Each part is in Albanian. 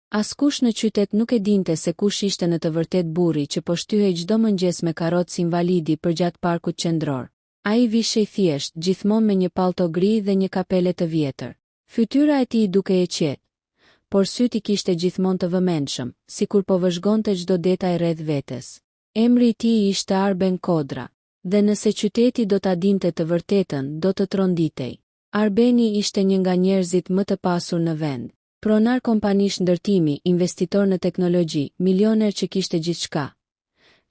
Askush në qytet nuk e dinte se kush ishte në të vërtetë burri që po shtyhej çdo mëngjes me karrocë invalidi përgjatë parkut qendror. Ai vishej thjesht, gjithmonë me një pallto gri dhe një kapele të vjetër. Fytyra e tij dukej e qetë, por sytë i kishte gjithmonë të vëmendshëm, sikur po vëzhgonte çdo detaj rreth vetes. Emri i tij ishte Arben Kodra. Dhe nëse qyteti do ta dinte të vërtetën, do të tronditej. Arbeni ishte një nga njerëzit më të pasur në vend. Pronar kompanish ndërtimi, investitor në teknologji, milioner që kishte gjithçka.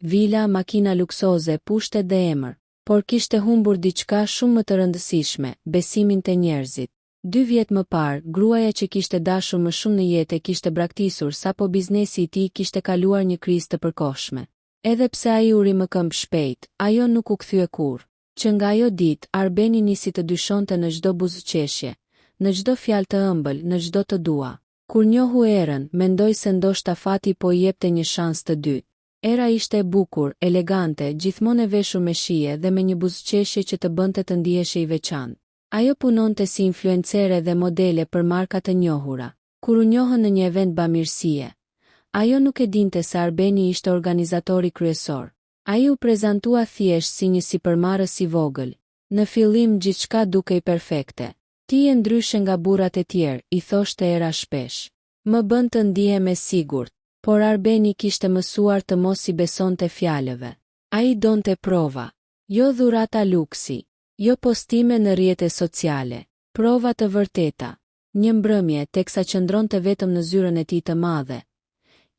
Vila, makina luksoze, pushtet dhe emër. Por kishte humbur diçka shumë më të rëndësishme, besimin te njerëzit. Dy vjet më parë, gruaja që kishte dashur më shumë në jetë e kishte braktisur sapo biznesi i tij kishte kaluar një krizë të përkohshme. Edhe pse ai u rimëkëmb shpejt, ajo nuk u kthye kurrë. Që nga ajo ditë, Arbeni nisi të dyshonte në çdo buzëqeshje, në çdo fjalë të ëmbël, në çdo të dua. Kur njohu Erën, mendoi se ndoshta fati po i jepte një shans të dytë. Era ishte e bukur, elegante, gjithmonë e veshur me shije dhe me një buzëqeshje që të bënte të ndiheshe i veçantë. Ajo punonte si influencere dhe modele për marka të njohura. Kur u njohën në një event bamirësie, ajo nuk e dinte se Arbeni ishte organizatori kryesor. Ai u prezantua thjesht si një sipërmarrës i vogël. Në fillim gjithçka dukej perfekte. Ti je ndryshe nga burrat e tjerë, i thoshte Era shpesh. Më bën të ndihem e sigurt. Por Arbeni kishte mësuar të mos i besonte fjalëve. Ai donte prova. Jo dhurata luksi. Jo postime në rrjete sociale. Prova të vërteta. Një mbrëmje, teksa qëndronte vetëm në zyrën e tij të madhe,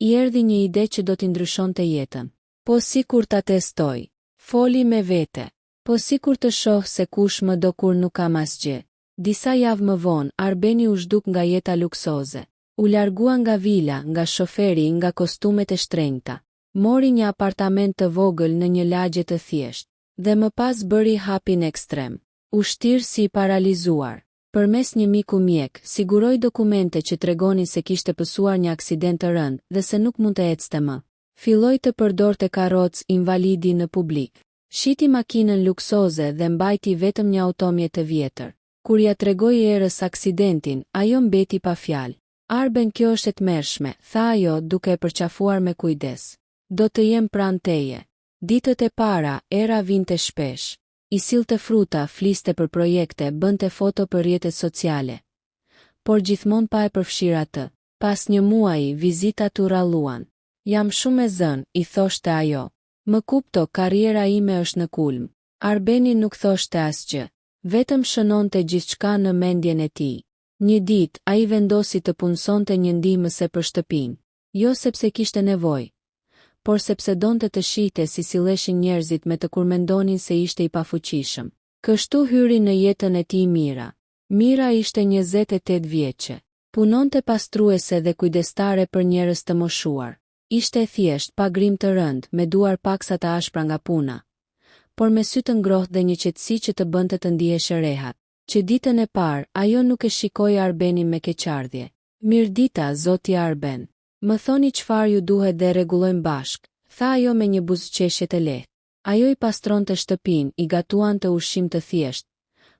i erdhi një ide që do t'i ndryshonte jetën. Po sikur ta testoj? Foli me vete. Po sikur të shoh se kush më do kur nuk kam asgjë? Disa javë më vonë, Arbeni u zhduk nga jeta luksoze. U largua nga vila, nga shoferi, nga kostumet e shtrenjta. Mori një apartament të vogël në një lagje të thjeshtë. Dhe më pas bëri hapin ekstrem. U shtir si i paralizuar. Përmes një miku mjek, siguroi dokumente që tregonin se kishte pësuar një aksident të rëndë dhe se nuk mund të ecte më. Filloi të përdorte karrocë invalidi në publik. Shiti makinën luksoze dhe mbajti vetëm një automjet të vjetër. Kur ia tregoi Erës aksidentin, ajo mbeti pa fjalë. Arben kjo është e tmerrshme, tha ajo duke e përqafuar me kujdes. Do të jem pranë teje. Ditët e para, Era vinte shpesh. I sillte fruta, fliste për projekte, bënte foto për rrjetet sociale. Por gjithmonë pa e përfshirë atë. Pas një muaji, vizitat u rralluan. Jam shumë e zënë, i thoshte ajo. Më kupto, karriera ime është në kulm. Arbeni nuk thoshte asgjë. Vetëm shënonte gjithçka në mendjen e tij. Një ditë, ai vendosi të punësonte një ndihmëse për shtëpinë. Jo sepse kishte nevojë, por sepse donte të shihte si silleshin njerëzit me të kur mendonin se ishte i pafuqishëm. Kështu hyri në jetën e tij Mira. Mira ishte 28 vjeçe. Punonte pastruese dhe kujdestare për njerëz të moshuar. Ishte e thjeshtë, pa grim të rëndë, me duar paksa të ashpra nga puna, por me sy të ngrohtë dhe një qetësi që të bënte të ndiheshe rehat. Që ditën e parë, ajo nuk e shikoi Arbenin me keqardhje. Mirëdita, zoti Arben. Më thoni çfarë ju duhet dhe e rregullojmë bashkë, tha ajo me një buzëqeshje të lehtë. Ajo i pastronte shtëpinë, i gatuante ushqim të thjeshtë,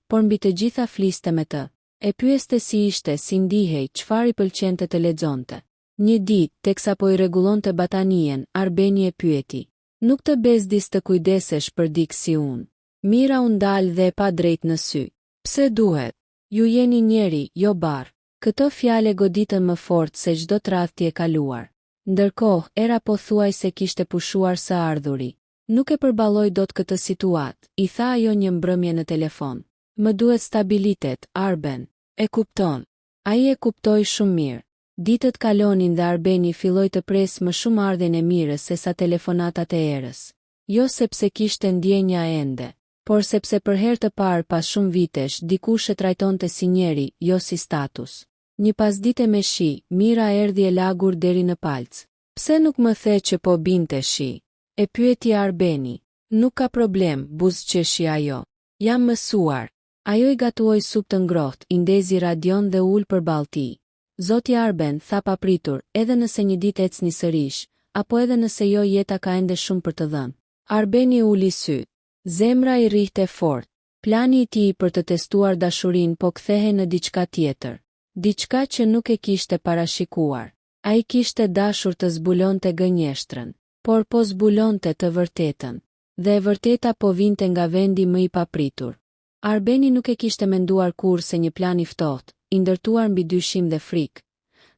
por mbi të gjitha fliste me të. E pyeste si ishte, si ndihej, çfarë i pëlqente të lexonte. Një ditë, teksa po i rregullonte batanijen, Arbeni e pyeti. Nuk të bezdis të kujdesesh për dikë si unë? Mira u ndal dhe e pa drejt në sy. Pse duhet? Ju jeni njeri, jo barrë. Këto fjalë e goditën më fort se çdo tradhti e kaluar. Ndërkohë, Era pothuajse kishte pushuar së ardhuri. Nuk e përballoj dot këtë situatë, i tha ajo një mbrëmje në telefon. Më duhet stabilitet, Arben. E kupton. Ai e kuptoi shumë mirë. Ditët kalonin dhe Arbeni filloi të presë më shumë ardhjen e Mirës sesa telefonatat e Erës. Jo sepse kishte ndjenja ende. Por sepse për herë të parë pas shumë vitesh, dikush e trajtonte si njeri, jo si status. Një pasdite me shi, Mira erdhi e lagur deri në palcë. Pse nuk më the që po binte shi? E pyeti Arbeni. Nuk ka problem, buzëqeshi ajo. Jam mësuar. Ajo i gatuoi supë të ngrohtë, i ndezi radion dhe u ul përballë tij. Zoti Arben, tha papritur, edhe nëse një ditë ecni sërish, apo edhe nëse jo jeta ka ende shumë për të dhënë. Arbeni uli sytë. Zemra i rrihte fort. Plani i tij për të testuar dashurinë po kthehej në diçka tjetër. Diçka që nuk e kishte parashikuar. Ai kishte dashur të zbulonte gënjeshtrën. Por po zbulonte të vërtetën. Dhe e vërteta po vinte nga vendi më i papritur. Arbeni nuk e kishte menduar kurrë se një plan i ftohtë, i ndërtuar mbi dyshim dhe frikë,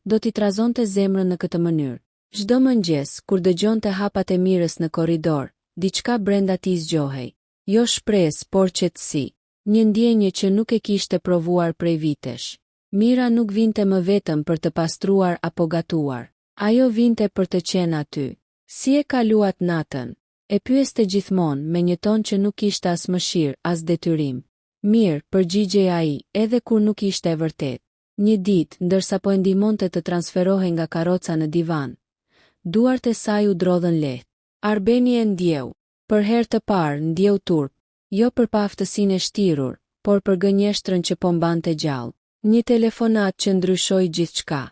do t'i trazonte zemrën në këtë mënyrë. Çdo mëngjes, kur dëgjonte hapat e Mirës në korridor, diçka brenda tij zgjohej. Jo shpresë, por qetësi. Një ndjenjë që nuk e kishte provuar prej vitesh. Mira nuk vinte më vetëm për të pastruar apo gatuar. Ajo vinte për të qenë aty. Si e kaluat natën? E pyeste gjithmonë, me një ton që nuk kishte as mëshirë, as detyrim. Mirë, përgjigjej ai, edhe kur nuk ishte e vërtetë. Një ditë, ndërsa po e ndihmonte të transferohej nga karroca në divan, duart e saj u drodhën lehtë. Arbeni e ndjeu. Për herë të parë, ndjeu turp. Jo për paaftësinë e shtirur, por për gënjeshtrën që po mbante gjallë. Një telefonatë që ndryshoi gjithçka.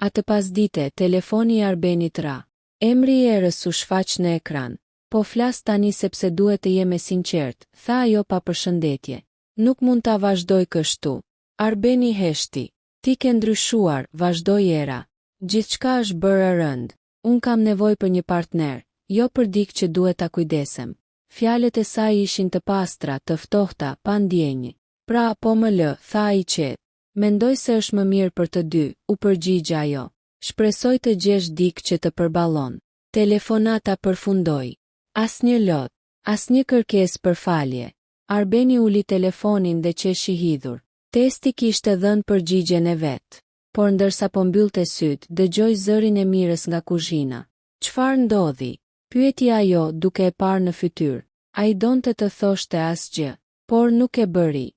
Atë pasdite, telefoni i Arbenit ra. Emri i Erës u shfaq në ekran. Po flas tani sepse duhet të jem e sinqertë, tha ajo pa përshëndetje. Nuk mund ta vazhdoj kështu. Arbeni heshti. Ti ke ndryshuar, vazhdoi Era. Gjithçka është bërë e rëndë. Unë kam nevojë për një partner, jo për dikë që duhet ta kujdesem. Fjalët e saj ishin të pastra, të ftohta, pa ndjenjë. Pra, po më lë, tha ai qetë. Mendoj se është më mirë për të dy, u përgjigj ajo. Shpresoj të gjesh dikë që të përballon. Telefonata përfundoi. Asnjë lot. Asnjë kërkesë për falje. Arbeni uli telefonin dhe qeshi hidhur. Testi kishte dhënë përgjigjen e vet. Por ndërsa po mbyllte sytë, dëgjoi zërin e Mirës nga kuzhina. Çfarë ndodhi? Pyeti ajo, duke e parë në fytyrë. Ai donte të thoshte asgjë. Por nuk e bëri.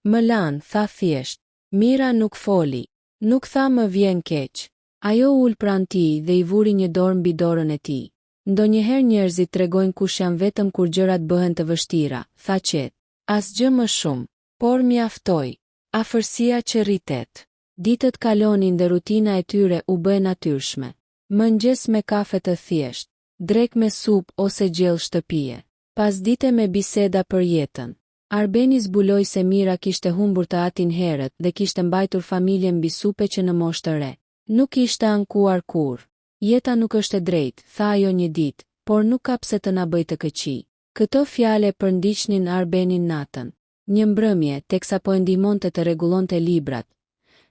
Më lanë, tha thjesht. Mira nuk foli. Nuk tha më vjen keq. Ajo u ul pranë tij dhe i vuri një dorë mbi dorën e tij. Ndonjëherë njerëzit tregojnë kush janë vetëm kur gjërat bëhen të vështira, tha qetë. Asgjë më shumë. Por mjaftoi. Afërsia që rritet. Ditët kalonin dhe rutina e tyre u bë e natyrshme. Mëngjes me kafe të thjeshtë. Drekë me supë ose gjellë shtëpie. Pasdite me biseda për jetën. Arbeni zbuloi se Mira kishte humbur të atin herët dhe kishte mbajtur familjen mbi supe që në moshë të re. Nuk ishte ankuar kurrë. Jeta nuk është e drejtë, tha ajo një ditë, por nuk ka pse të na bëjë të këqij. Këto fjalë e përndiqnin Arbenin natën. Një mbrëmje, teksa po e ndihmonte të rregullonte librat,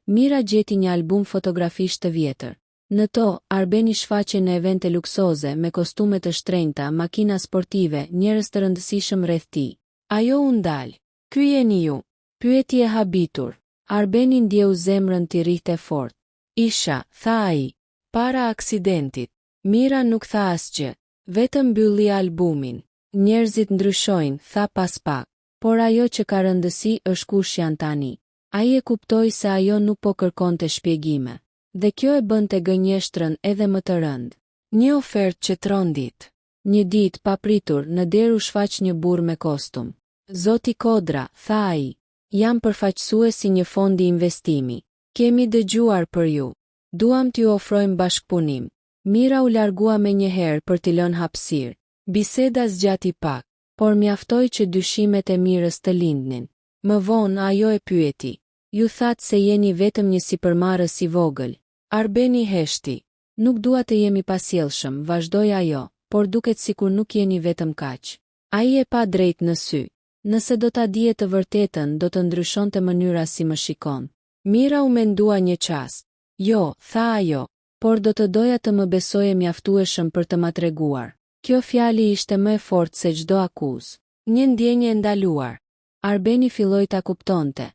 Mira gjeti një album fotografish të vjetër. Në to, Arbeni shfaqej në evente luksoze, me kostume të shtrenjta, makina sportive, njerëz të rëndësishëm rreth tij. Ajo u ndal. Ky jeni ju? Pyeti e habitur. Arbeni ndjeu zemrën t'i rrihte fort. Isha, tha ai. Para aksidentit. Mira nuk tha asgjë. Vetëm mbylli albumin. Njerëzit ndryshojnë, tha pas pak. Por ajo që ka rëndësi është kush janë tani. Ai e kuptoi se ajo nuk po kërkonte shpjegime. Dhe kjo e bënte gënjeshtrën edhe më të rëndë. Një ofertë që trondit. Një ditë, papritur, në derë u shfaq një burrë me kostum. Zoti Kodra, tha ai. Jam përfaqësues i një fondi investimi. Kemi dëgjuar për ju. Duam t'ju ofrojmë bashkëpunim. Mira u largua menjëherë për t'i lënë hapësirë. Biseda zgjati pak. Por mjaftoi që dyshimet e Mirës të lindnin. Më vonë, ajo e pyeti. Ju thatë se jeni vetëm një sipërmarrës i vogël. Arbeni heshti. Nuk dua të jem i pasjellshëm, vazhdoi ajo, por duket sikur nuk jeni vetëm kaq. Ai e pa drejt në sy. Nëse do ta dije të vërtetën, do të ndryshonte mënyra si më shikon. Mira u mendua një çast. Jo, tha ajo, por do të doja të më besoje mjaftueshëm për të ma treguar. Kjo fjali ishte më e fortë se çdo akuzë. Një ndjenjë e ndaluar. Arbeni filloi ta kuptonte.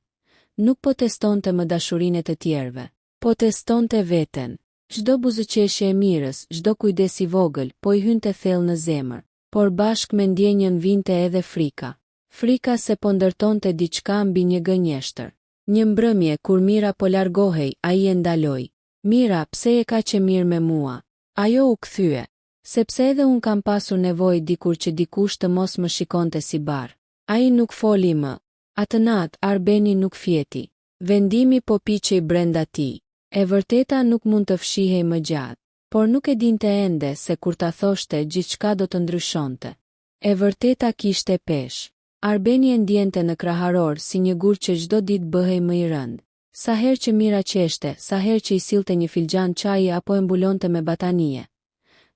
Nuk po testonte më dashurinë e të tjerëve. Po testonte veten. Çdo buzëqeshje e Mirës, çdo kujdes i vogël, po i hynte thellë në zemër. Por bashkë me ndjenjën vinte edhe frika. Frika se po ndërtonte diçka mbi një gënjeshtër. Një mbrëmje, kur Mira po largohej, ai e ndaloi. Mira, pse je kaq e mirë me mua? Ajo u kthye. Sepse edhe unë kam pasur nevojë dikur që dikush të mos më shikonte si barrë. Ai nuk foli më. Atë natë, Arbeni nuk fjeti. Vendimi po piqej brenda tij. E vërteta nuk mund të fshihej më gjatë. Por nuk e dinte ende se kur ta thoshte, gjithçka do të ndryshonte. E vërteta kishte peshë. Arbeni e ndiente në kraharor si një gur që çdo ditë bëhej më i rëndë. Sa herë që Mira qeshte, sa herë që i sillte një filxhan çaji apo e mbulonte me batanije,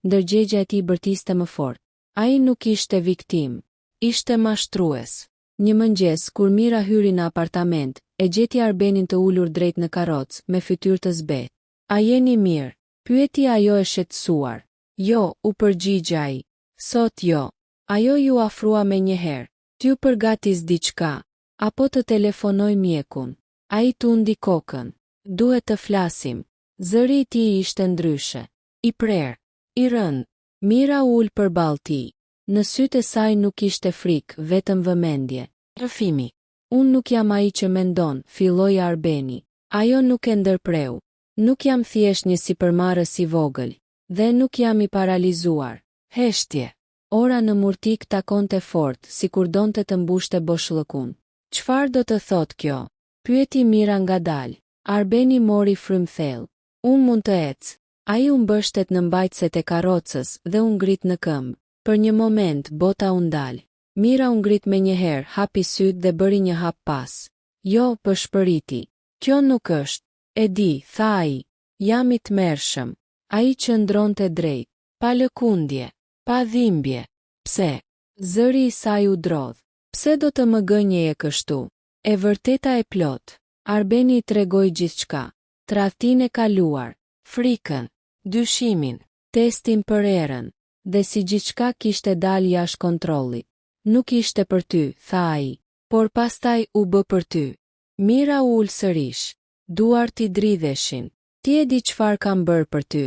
ndërgjegja e tij bërtiste më fort. Ai nuk ishte viktimë. Ishte mashtrues. Një mëngjes, kur Mira hyri në apartament, e gjeti Arbenin të ulur drejt në karrocë, me fytyrë të zbehtë. A jeni mirë? Pyeti ajo e shqetësuar. Jo, u përgjigj ai. Sot jo. Ajo iu afrua menjëherë. T'ju përgatis diçka, apo të telefonoj mjekun? Ai tundi kokën. Duhet të flasim. Zëri i tij ishte ndryshe. I prerë. I rëndë. Mira u ul përballë tij. Në sytë e saj nuk kishte frikë, vetëm vëmendje. Rrëfimi. Unë nuk jam ai që mendon, filloi Arbeni. Ajo nuk e ndërpreu. Nuk jam thjesht një sipërmarrës i vogël. Dhe nuk jam i paralizuar. Heshtje. Ora në mur tik takonte fort, sikur donte të mbushte boshllëkun. Çfarë do të thotë kjo? Pyeti Mira ngadalë. Arbeni mori frymë thellë. Unë mund të ec. Ai u mbështet në mbajtëset e karrocës dhe u ngrit në këmbë. Për një moment, bota u ndal. Mira u ngrit menjëherë, hapi sytë dhe bëri një hap pas. Jo, pëshpëriti. Kjo nuk është. E di, tha ai. Jam i tmerrshëm. Ai qëndronte drejt. Pa lëkundje. Pa dhimbje. Pse? Zëri i saj u drodh. Pse do të më gënjeje kështu? E vërteta e plotë. Arbeni i tregoi gjithçka. Tradhtinë e kaluar. Frikën. Dyshimin. Testin për Erën. Dhe si gjithçka kishte dalë jashtë kontrollit. Nuk ishte për ty, tha ai. Por pastaj u bë për ty. Mira u ul sërish. Duart i dridheshin. Ti e di çfarë kam bërë për ty?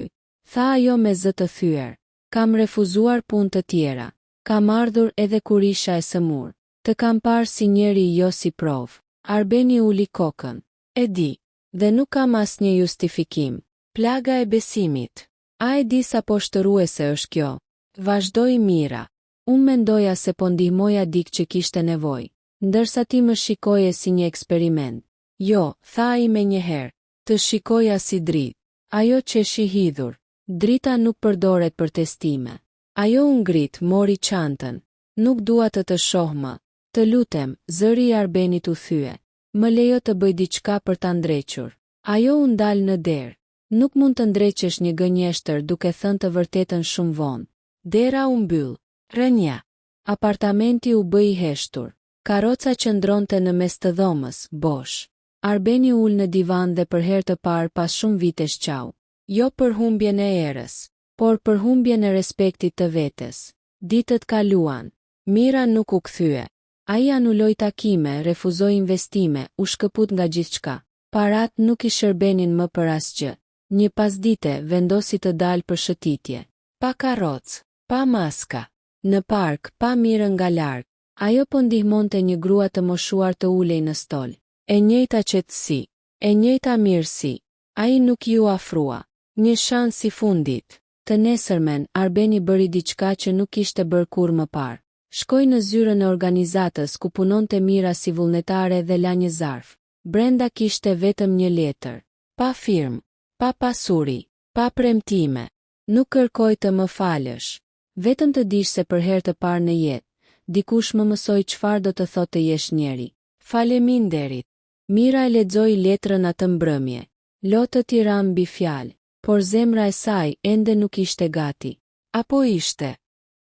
Tha ajo me zë të thyer. Kam refuzuar punë të tjera. Kam ardhur edhe kur isha e sëmurë. Të kam parë si njeri jo si provë. Arbeni uli kokën. E di. Dhe nuk kam asnjë justifikim. Plaga e besimit. A e di sa poshtëruese është kjo? Vazhdoi Mira. Unë mendoja se po ndihmoja dikë që kishte nevojë. Ndërsa ti më shikoje si një eksperiment. Jo, tha ai menjëherë. Të shikoja si dritë. Ajo qeshi hidhur. Drita nuk përdoret për testime. Ajo u ngrit, mori çantën. Nuk dua të të shoh më. Të lutem, zëri i Arbenit u thye. Më lejo të bëj diçka për ta ndrequr. Ajo u ndal në derë. Nuk mund të ndreqësh një gënjeshtër duke thënë të vërtetën shumë vonë. Dera u mbyll. Rënia. Apartamenti u bë i heshtur. Karroca qëndronte në mes të dhomës, bosh. Arbeni u ul në divan dhe për herë të parë pas shumë vitesh qau. Jo për humbjen e Erës. Por për humbjen e respektit të vetes. Ditët kaluan. Mira nuk u kthye. Ai anuloi takime, refuzoi investime, u shkëput nga gjithçka. Paratë nuk i shërbenin më për asgjë. Një pasdite, vendosi të dalë për shëtitje. Pa karrocë. Pa maska. Në park, pa Mirën nga larg. Ajo po ndihmonte një grua të moshuar të ulej në stol. E njëjta qetësi. E njëjta mirësi. Ai nuk iu afrua. Një shans i fundit. Të nesërmen, Arbeni bëri diçka që nuk kishte bërë kurrë më parë. Shkoi në zyrën e organizatës ku punonte Mira si vullnetare dhe la një zarf. Brenda kishte vetëm një letër. Pa firmë. Pa pasuri. Pa premtime. Nuk kërkoj të më falësh. Vetëm të dish se për herë të parë në jetë, dikush më mësoi çfarë do të thotë të jesh njeri. Faleminderit. Mira e lexoi letrën atë mbrëmje. Lotët i ranë mbi fjalë. Por zemra e saj ende nuk ishte gati. Apo ishte?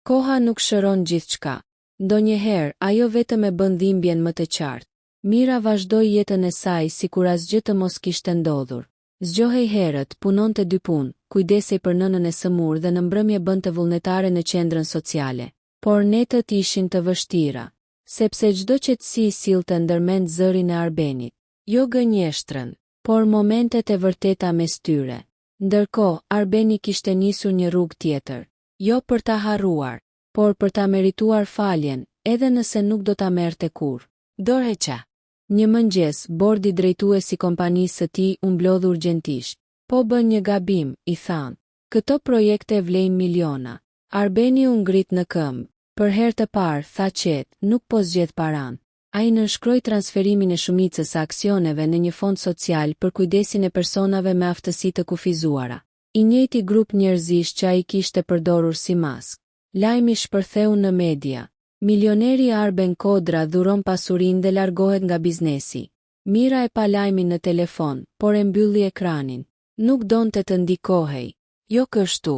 Koha nuk shëron gjithçka. Ndonjëherë, ajo vetëm e bën dhimbjen më të qartë. Mira vazhdoi jetën e saj sikur asgjë të mos kishte ndodhur. Zgjohej herët, punonte dy punë, kujdesej për nënën e sëmurë dhe në mbrëmje bënte vullnetare në qendrën sociale. Por netët ishin të vështira. Sepse çdo qetësi i sillte ndër mend zërin e Arbenit. Jo gënjeshtrën. Por momentet e vërteta mes tyre. Ndërkohë, Arbeni kishte nisur një rrugë tjetër. Jo për ta harruar. Por për ta merituar faljen, edhe nëse nuk do ta merrte kurrë. Dorëheqja. Një mëngjes, bordi drejtues i kompanisë së tij u mblodh urgjentisht. Po bën një gabim, i thanë. Këto projekte vlejnë miliona. Arbeni u ngrit në këmbë. Për herë të parë, tha qetë, nuk po zgjedh paranë. Ai nënshkroi transferimin e shumicës së aksioneve në një fond social për kujdesin e personave me aftësi të kufizuara. I njëjti grup njerëzish që ai kishte përdorur si maskë. Lajmi shpërtheu në media. Milioneri Arben Kodra dhuron pasurinë dhe largohet nga biznesi. Mira e pa lajmin në telefon, por e mbylli ekranin. Nuk donte të ndikohej. Jo kështu.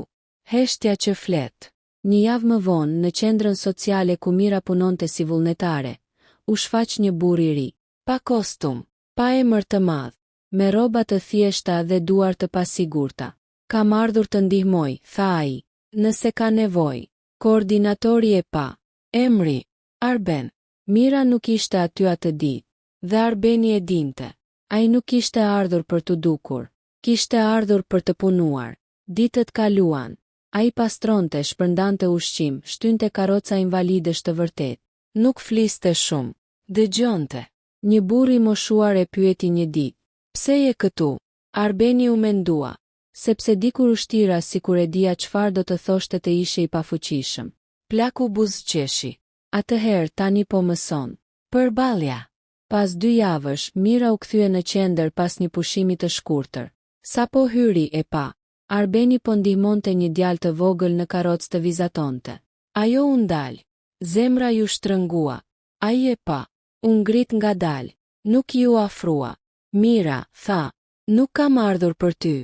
Heshtja që flet. Një javë më vonë, në qendrën sociale ku Mira punonte si vullnetare, u shfaq një burrë i ri. Pa kostum. Pa emër të madh. Me rroba të thjeshta dhe duar të pasigurta. Kam ardhur të ndihmoj, tha ai. Nëse ka nevojë. Koordinatori e pa. Emri, Arben. Mira nuk ishte aty atë ditë. Dhe Arbeni e dinte. Ai nuk kishte ardhur për t'u dukur. Kishte ardhur për të punuar. Ditët kaluan. Ai pastronte, shpërndante ushqim, shtynte karroca invalidësh të vërtetë. Nuk fliste shumë. Dëgjonte. Një burrë i moshuar e pyeti një ditë. Pse je këtu? Arbeni u mendua. Sepse dikur u shtira sikur e dija çfarë do të thoshte të ishe i pafuqishëm. Plaku buzëqeshi. Atëherë, tani po mëson. Përballja. Pas dy javësh, Mira u kthye në qendër pas një pushimi të shkurtër. Sapo hyri, e pa. Arbeni po ndihmonte një djalë të vogël në karrocë të vizatonte. Ajo u ndal. Zemra iu shtrëngua. Ai e pa. U ngrit ngadalë. Nuk iu afrua. Mira, tha, nuk kam ardhur për ty.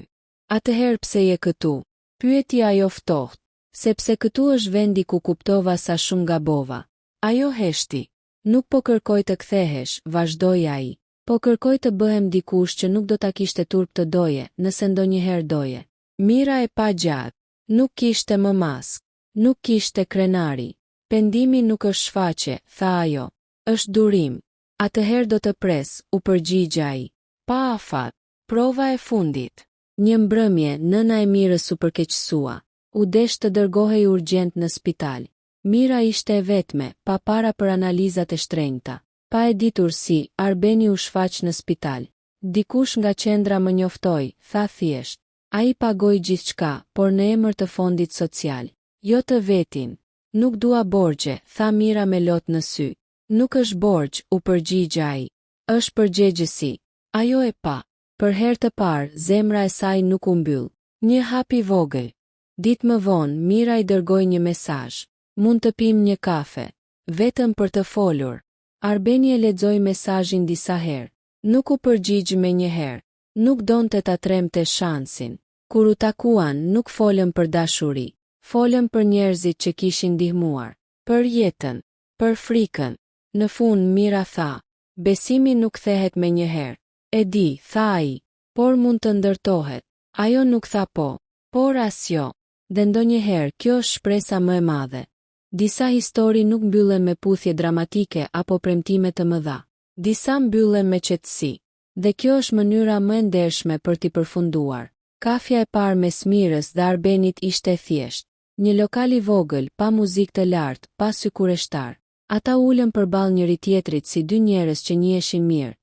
Atëherë pse je këtu? Pyeti ajo ftohtë. Sepse këtu është vendi ku kuptova sa shumë gabova. Ajo heshti. Nuk po kërkoj të kthehesh, vazhdoi ai. Po kërkoj të bëhem dikush që nuk do ta kishte turp të doje, nëse ndonjëherë doje. Mira e pa gjatë. Nuk kishte më maskë. Nuk kishte krenari. Pendimi nuk është shfaqje, tha ajo. Është durim. Atëherë do të pres, u përgjigj ai. Pa afat. Prova e fundit. Një mbrëmje, nëna e Mirës u përkeqësua. U desh të dërgohej urgjent në spital. Mira ishte e vetme, pa para për analizat e shtrenjta. Pa e ditur si, Arbeni u shfaq në spital. Dikush nga qendra më njoftoi, tha thjesht. Ai pagoi gjithçka, por në emër të fondit social. Jo të vetin. Nuk dua borxhe, tha Mira me lot në sy. Nuk është borxh, u përgjigj ai. Është përgjegjësi. Ajo e pa. Për herë të parë, zemra e saj nuk u mbyll. Një hap i vogël. Ditë më vonë, Mira i dërgoi një mesazh. Mund të pimë një kafe. Vetëm për të folur. Arbeni e lexoi mesazhin disa herë. Nuk u përgjigj menjëherë. Nuk donte ta trembte shansin. Kur u takuan, nuk folën për dashuri. Folën për njerëzit që kishin ndihmuar. Për jetën. Për frikën. Në fund, Mira tha. Besimi nuk kthehet menjëherë. E di, tha ai. Por mund të ndërtohet. Ajo nuk tha po. Por as jo. Dhe ndonjëherë, kjo është shpresa më e madhe. Disa histori nuk mbyllen me puthje dramatike apo premtime të mëdha. Disa mbyllen me qetësi. Dhe kjo është mënyra më e ndershme për t'i përfunduar. Kafja e parë mes Mirës dhe Arbenit ishte e thjeshtë. Një lokal i vogël, pa muzikë të lartë, pa sy kureshtar. Ata u ulën përballë njëri-tjetrit si dy njerëz që njiheshin mirë,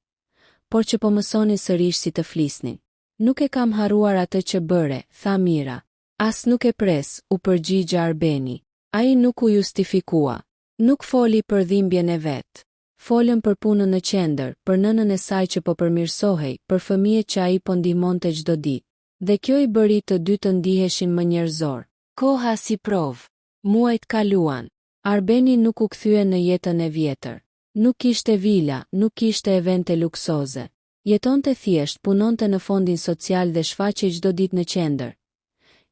por që po mësonin sërish si të flisnin. Nuk e kam harruar atë që bëre, tha Mira. As nuk e pres, u përgjigj Arbeni. Ai nuk u justifikua. Nuk foli për dhimbjen e vet. Folën për punën në qendër, për nënën e saj që po përmirësohej, për fëmijët që ai po ndihmonte çdo ditë. Dhe kjo i bëri të dy të ndiheshin më njerëzorë. Koha si provë. Muajt kaluan. Arbeni nuk u kthye në jetën e vjetër. Nuk kishte vila, nuk kishte evente luksoze. Jetonte thjesht, punonte në fondin social dhe shfaqej çdo ditë në qendër.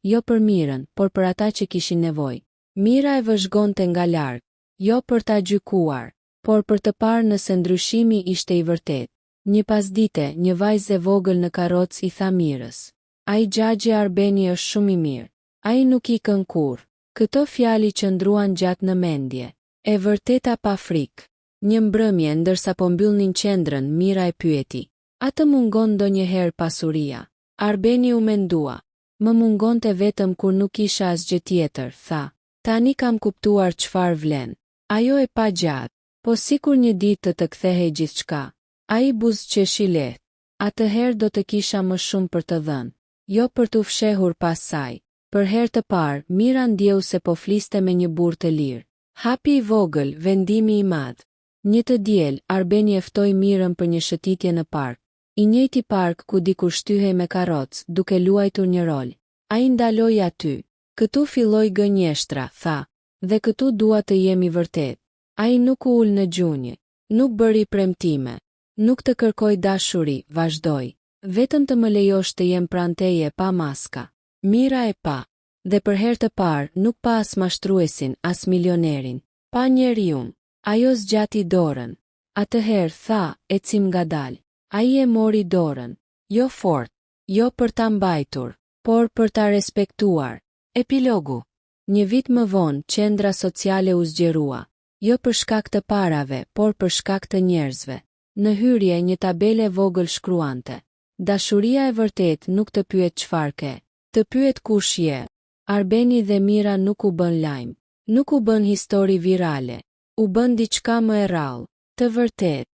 Jo për Mirën, por për ata që kishin nevojë. Mira e vëzhgonte nga larg. Jo për ta gjykuar, por për të parë nëse ndryshimi ishte i vërtetë. Një pasdite, një vajzë e vogël në karrocë i tha Mirës. Ai xhaxhi Arbeni është shumë i mirë. Ai nuk ikën kurrë. Këto fjalë i qëndruan gjatë në mendje. E vërteta pa frikë. Një mbrëmje, ndërsa po mbyllnin qendrën, Mira e pyeti. A të mungon ndonjëherë pasuria? Arbeni u mendua. Më mungonte vetëm kur nuk kisha asgjë tjetër, tha. Tani kam kuptuar çfarë vlen. Ajo e pa gjatë. Po sikur një ditë të të kthehej gjithçka? Ai buzëqeshi lehtë. Atëherë do të kisha më shumë për të dhënë. Jo për t'u fshehur pas saj. Për herë të parë, Mira ndjeu se po fliste me një burrë të lirë. Hapi i vogël, vendimi i madh. Një të diel, Arbeni e ftoi Mirën për një shëtitje në park. I njëjti park ku dikur shtyhej me karrocë, duke luajtur një rol. Ai ndaloi aty. Këtu filloi gënjeshtra, tha. Dhe këtu dua të jem i vërtetë. Ai nuk u ul në gjunjë. Nuk bëri premtime. Nuk të kërkoj dashuri, vazhdoi. Vetëm të më lejosh të jem pranë teje pa maska. Mira e pa. Dhe për herë të parë, nuk pa as mashtruesin, as milionerin. Pa njeriun. Ajo zgjati dorën. Atëherë, tha, ecim ngadalë. Ai e mori dorën. Jo fort. Jo për ta mbajtur. Por për ta respektuar. Epilogu. Një vit më vonë, qendra sociale u zgjerua. Jo për shkak të parave, por për shkak të njerëzve. Në hyrje, një tabelë e vogël shkruante. Dashuria e vërtetë nuk të pyet çfarë ke. Të pyet kush je. Arbeni dhe Mira nuk u bënë lajm. Nuk u bënë histori virale. U bënë diçka më e rrallë. Të vërtetë.